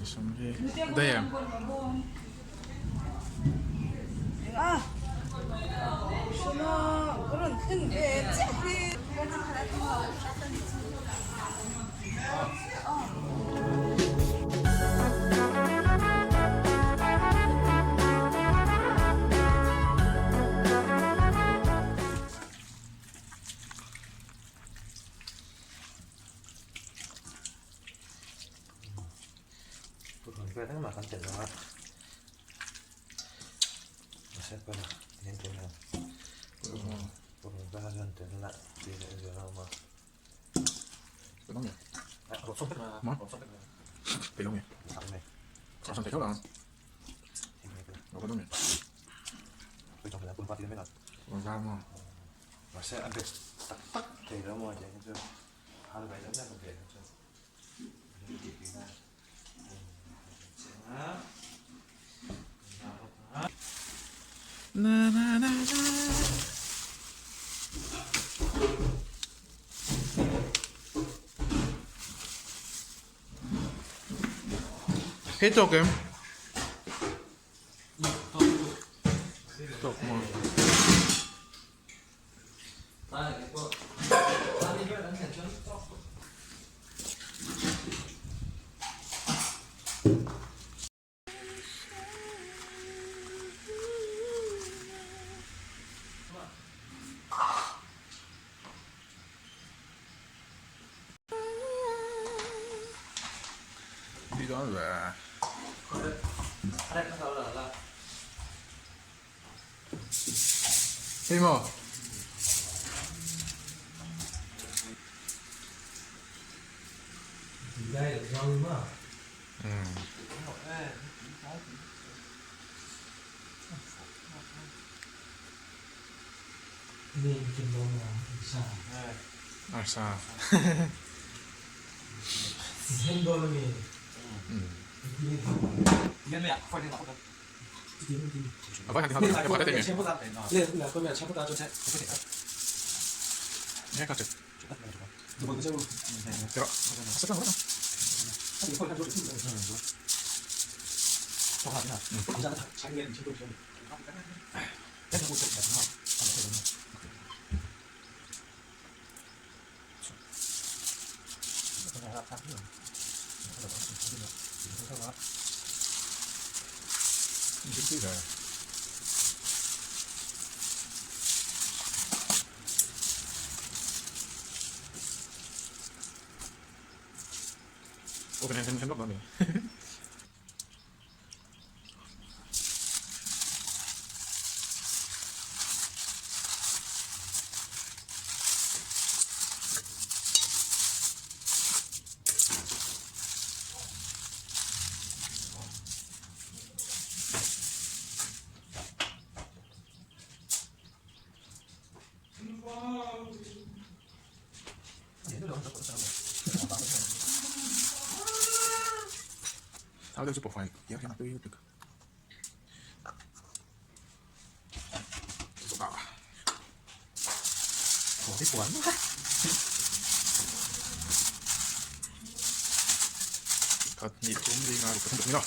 Daih em? Na na na na. Hei tawk em? Tawk maw? Hei maw? Arsa. Thau deuh chu pawh fai diak hian a tui lutuk. Khat hnih thum zinga ruk pathum pathum ilo.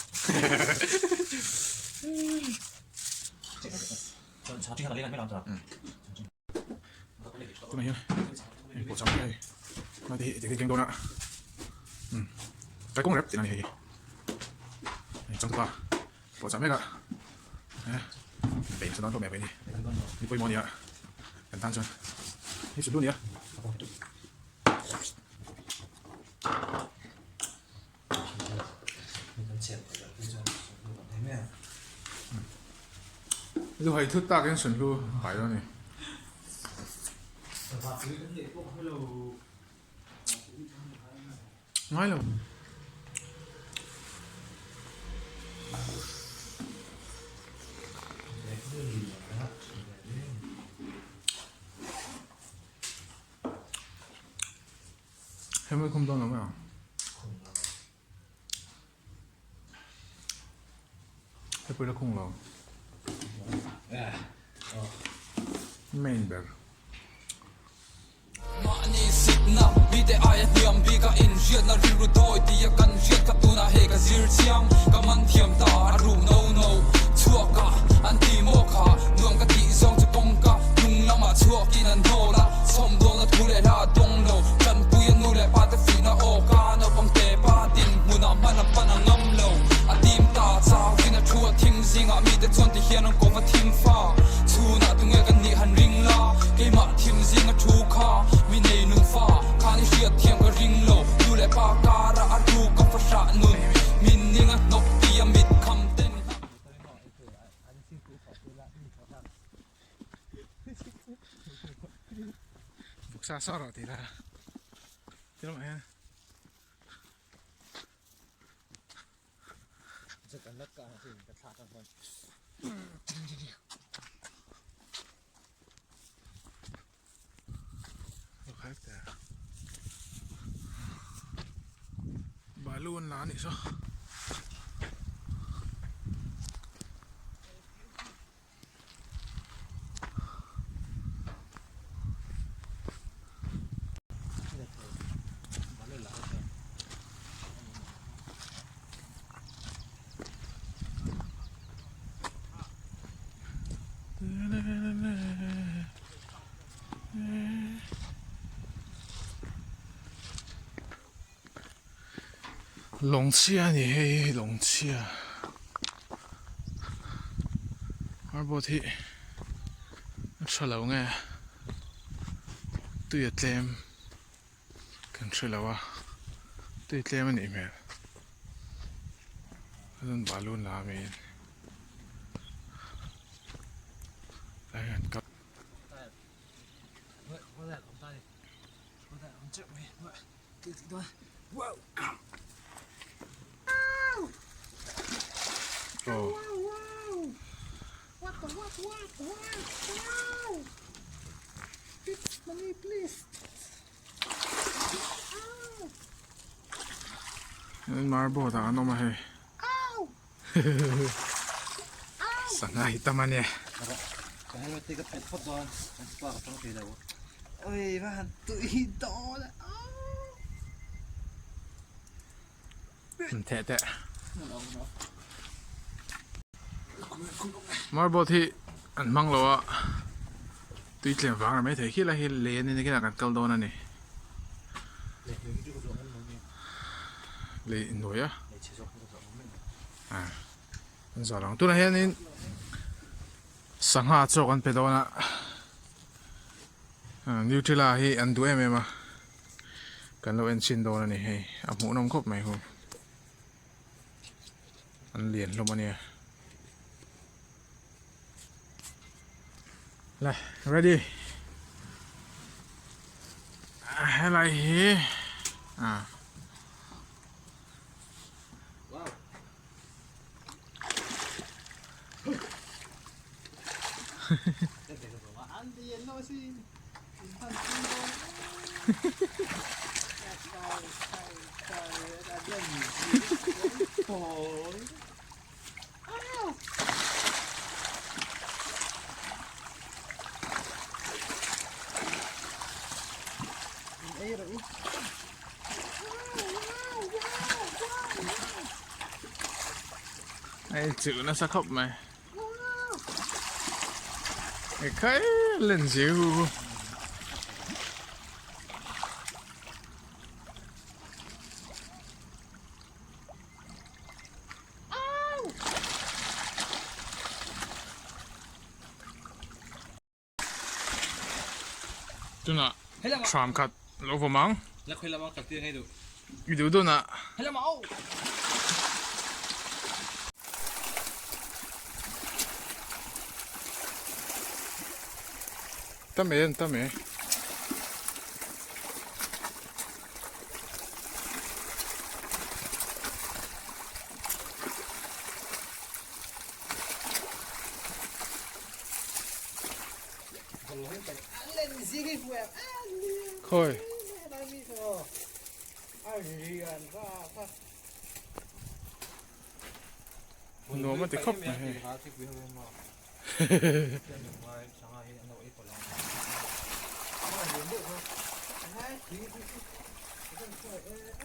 Tunah hian hei pawh chang hei hmai te hi eng eng dawn a umm kai kawng rep tih na ni hei hei changtupa pawh chah mek a eh peih nasa dawn hlawm em mai ni ni pawimawh a ni a kan tan chuan hei chu hlu a ni a. Luhai thut takin sunhlu kai dawn a ni. Ngai lo. Hemi khum dawn lo mai ang. Hepui la khung lo. Main ber. Mahni sitna mite aia hniam bik a inhriatna rilru dawi tia kan hriat kha tunah hei ka zir chiang. Sa sa rawh ti la. Ti lamah hian. Balu an la a nih saw. Lawng chhia a ni hei lawng chhia harbawt hi a tha lo nge tui a tlem kan hre lo a tui tlem a nih hmel chuan balloon la ami in tlai hian kal. Marble ah an awm a hei sangha hi tam a nia. Theh teh. Marble hi an hmang lo a tui tlem vang a ni maithei khi lai hi lei a ni nakinah kan kal dawn a ni. Lei hnuai a an zawh ang tunah hianin sangha chaw kan pe dawn a nutella hi an duh em em a kan lo en chhin dawn a ni hei a hmuhnawm khawp mai hu an lian hlawm a nia le ready helai hi ah Hei chilh nasa khawp mai Ekhai len zir hu hu. Tunah thram khat lo vawm ang. I duh dunah. Tam e an tam e. Khawi. Nuam a ti khawp mai hei.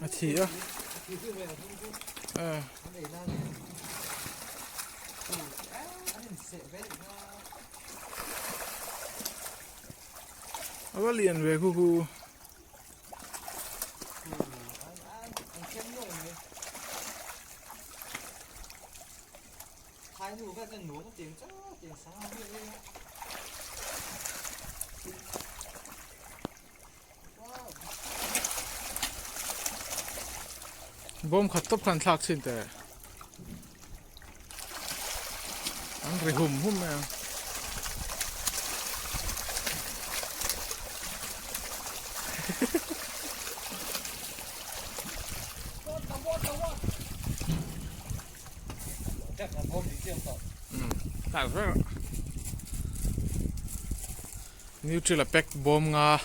A thi a. A va lian ve khu khu. Bawm khat tawp khan thlak chhin teh. An ri hum hum mai ang. Nutri-la pack bawm nga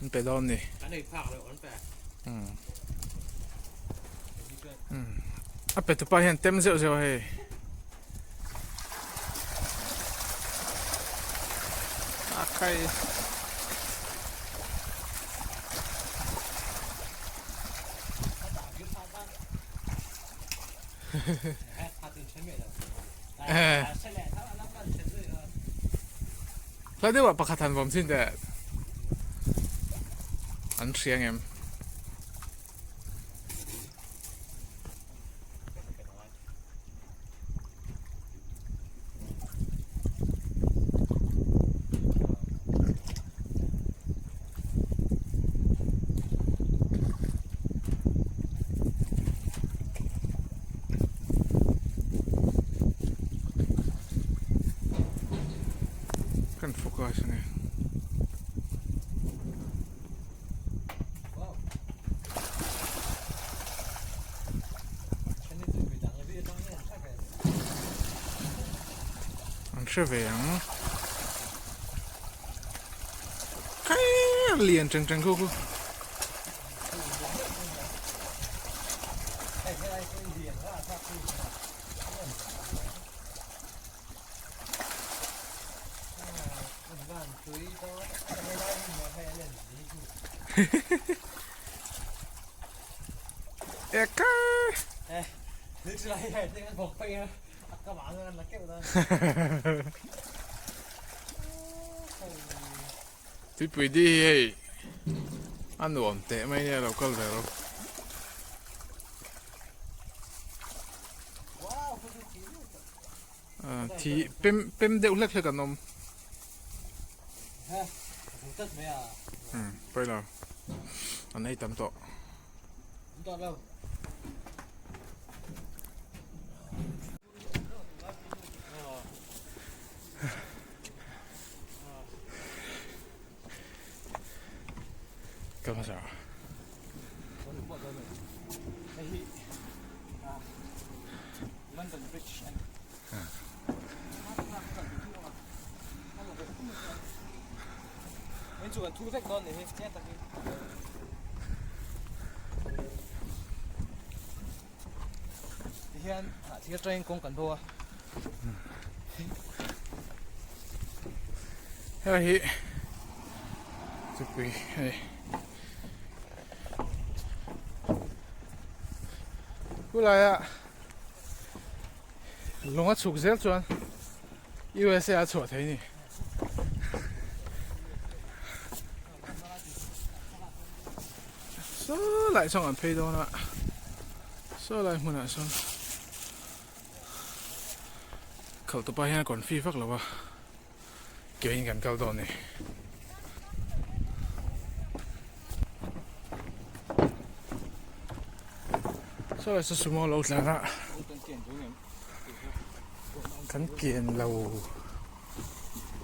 an pe dawn ni. A pe tupa hian tem zeuh zeuh a hei. A khai. Hla deuh ah pakhat han vawm chin teh an hria ngem. Kan focus a ni. An hre ve ang. Kai lian teng teng khu khu. Tuipui di hi hei a nuam teh mai nia lo kal ve rawh. Thi pem pem deuh hlek hlek an awm. Pawi lo an ei tam tawh. Ka hmasa. London Bridge an Min chu kan thu vek dawn ni hi chiang takin. Tihian thil atangin kawng kan bo a. Hei hi chupui hei khulaia lung a chhuk zel chuan USA a chhuah thei a ni. Saw lai sawn an phei dawn a saw lai hmunah sawn khalh tawpah hian a confi vak lo a keiin kan kal dawn a ni. Saw lai saw sumo lo tlan a kan kian lo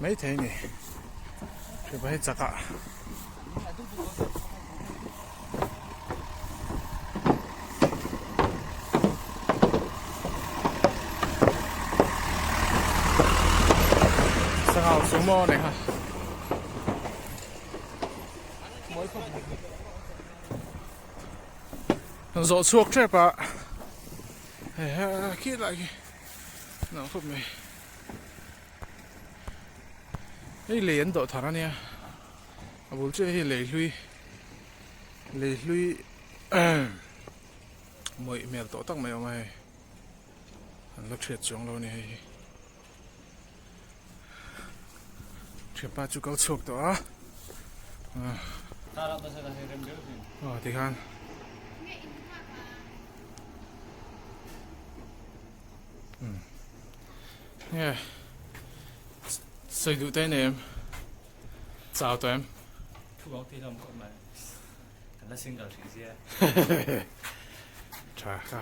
maithei a ni hripa hi chak ah. Sangau sumo a nei kha. Zawh chhuak tep a hei khi lai khi nuam khawp mai hei lei an dawh thar ania a bul chiah hi lei hlui lei hlui mawih hmel tawh tak mai a awm a hei an la thiat chuang lo a ni hei hi thianpa chu kal chhuak tawh a aw tikhan nge sawi duh te nei em chau tawh em Thu bang ti hlawm khawp mai kan la single hrih zia tha kha.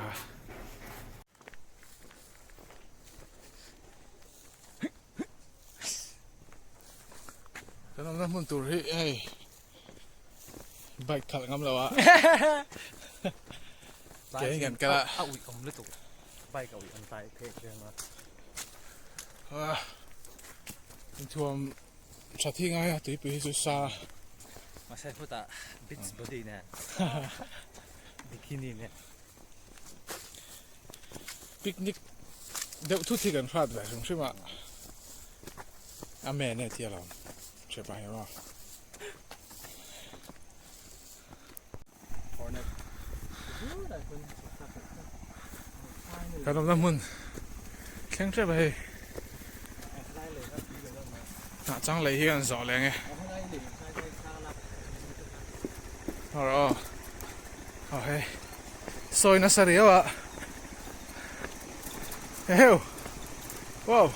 Kan awmna hmun tur hi hei bike khalh ngam lo a ke in kan kal a a uih awm lutuk. Bike a uih an tlai phek reng a. Ah, inthuam tha thi ngai a tuipui hi chu sa. Mahse hutah beach body nen bikini nen. Picnic deuh thut hi kan hrat ve hrim hrim a. Amen e tia lo hre pah hi maw. Kan awmna hmun thleng tep a hei hnah chang lei hi kan zawh leh ang e aw aw hei sawi nasa riau a heheu wow.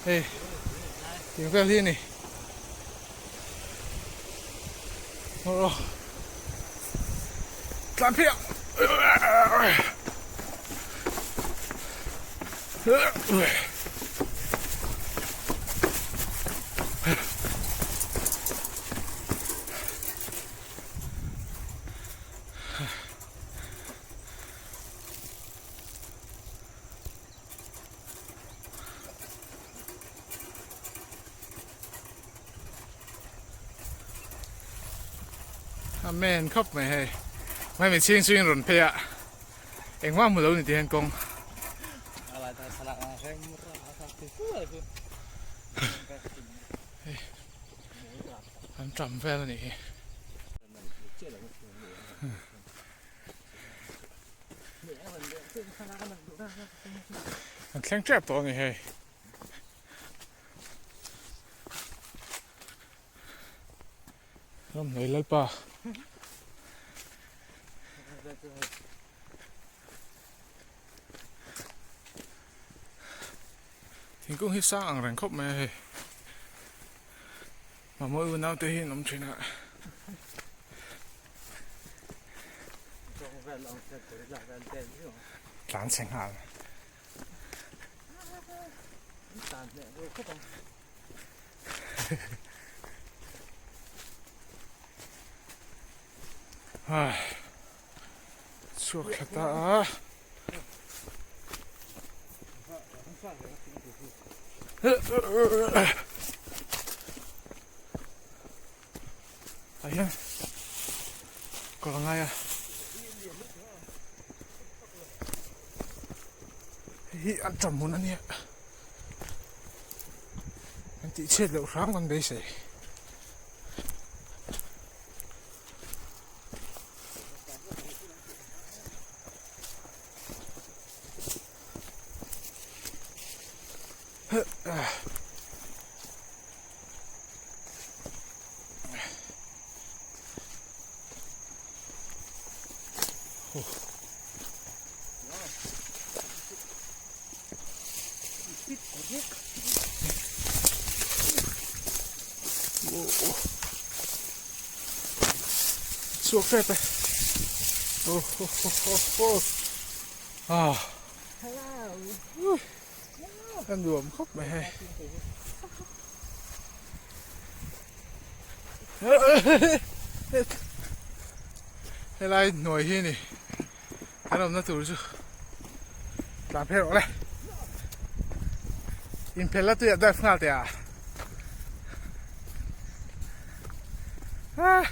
Hei tiang vel hi a ni aw tlan phei ang Amen khawp mai hei mai mi chhing chungin rawn phei a engmah hmu lo ni ti hian kawng hei an ṭam vel a nih hi. An thleng tep tawh a ni hei. Ramhlei Lalpa. Thingkung hi sang ang reng khawp mai a hei. Mamawh unau te hi an awm thin a. Tlan chhe nghal. Chhuak thla ta a. Tah hian kawr a ngai a hei hi an ṭam hun a nia an tih chhiat loh hram kan beisei. Chhuak tep e. Oh ho ho ho ho. Ah. A nuam khawp mai hei. Helai hnuai hi ni kan awmna tur chu tlan phei rawh le. Inphel la tuiah dive nghal teh a. Ah.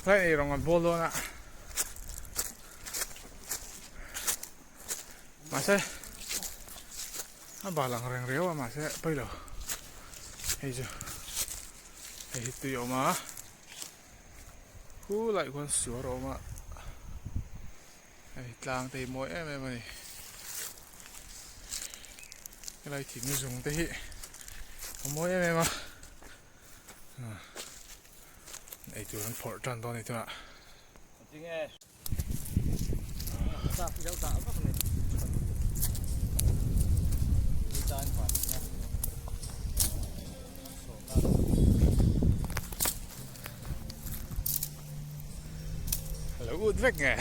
Lai ei rawng an bawl dawn a. Mahse a bal ang reng riau a mahse pawi lo hei chu hei hi tui a awm a khu lai khuan suar a awm a hei tlang te hi mawi em em a ni helai thing zung te hi a mawi em em a eitur an phawrh tan dawn a ni tunah. Lo ut vek nge.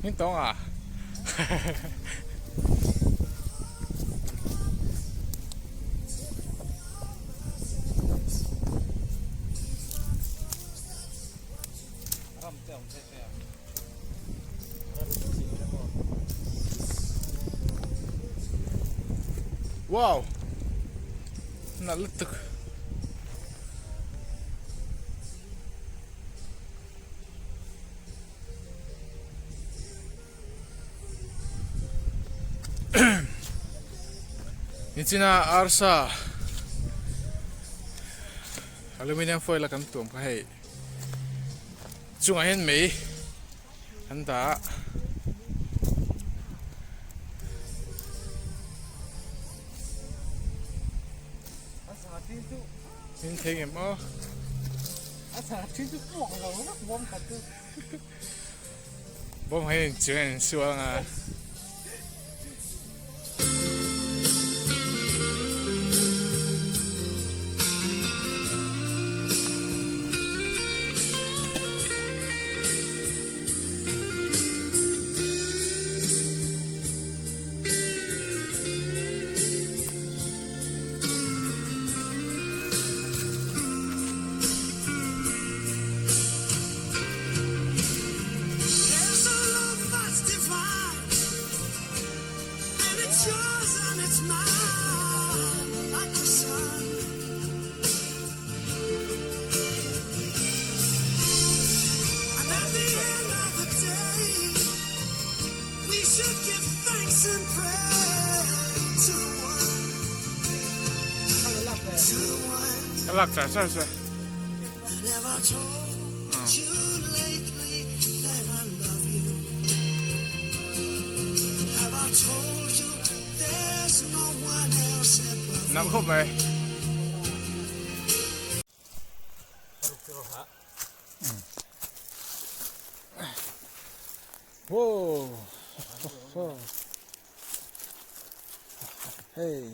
Min tawng a. Wow! Nalh lutuk. Nichina arsa aluminium foil a kan tuam kha hei chungah hian mei an dah a. Min thei ngem aw. Bawm hai in chuan in sual anga. Ka lak char char che. Nalh khawp mai. Wow. Hey.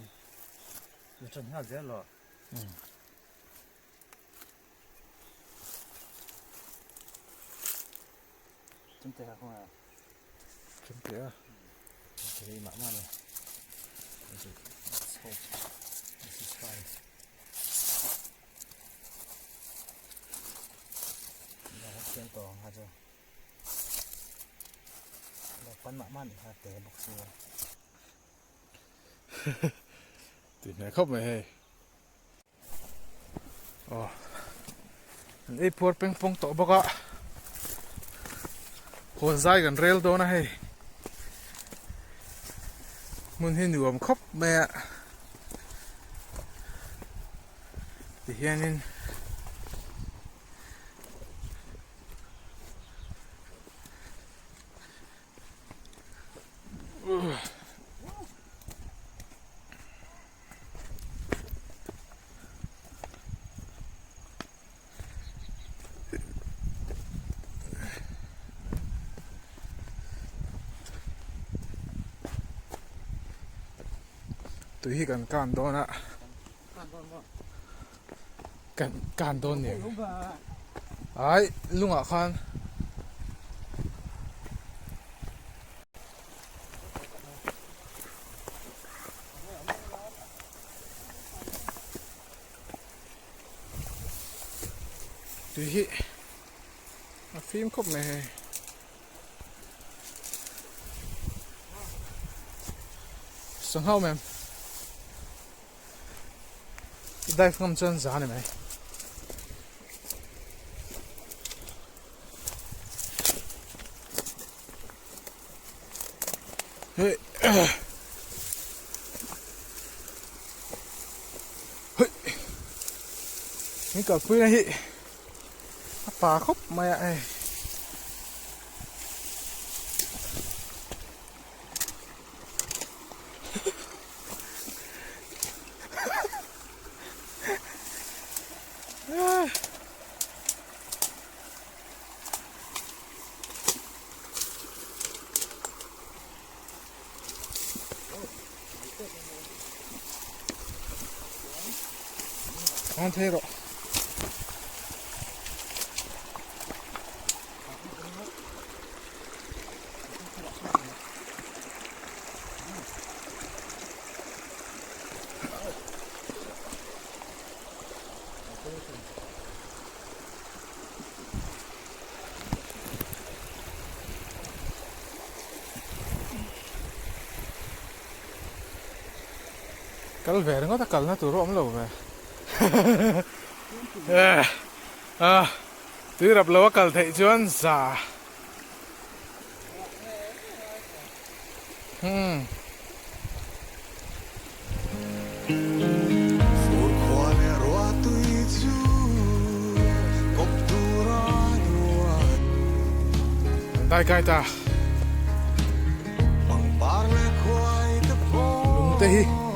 Tih hmel khawp mai hei. Aw an ei phuar peng pawng tawh bawk a hawn zai kan rel dawn a hei hmun hi nuam khawp mai a tihianin Tui hi kan kan dawn a kan kan dawn nen ai lungah khan Tui hi a fim khawp mai hei. Sangha awm em? Dive ngam chuan za ni mai. Hei hei min kalpui na hi a pa khawp mai a hei. Khan thei rawh. Kal ve ringawt a kalna tur a awm lo ve a tui rap lo a kal theih chuan za hmm. Dai kai ta lung te hi.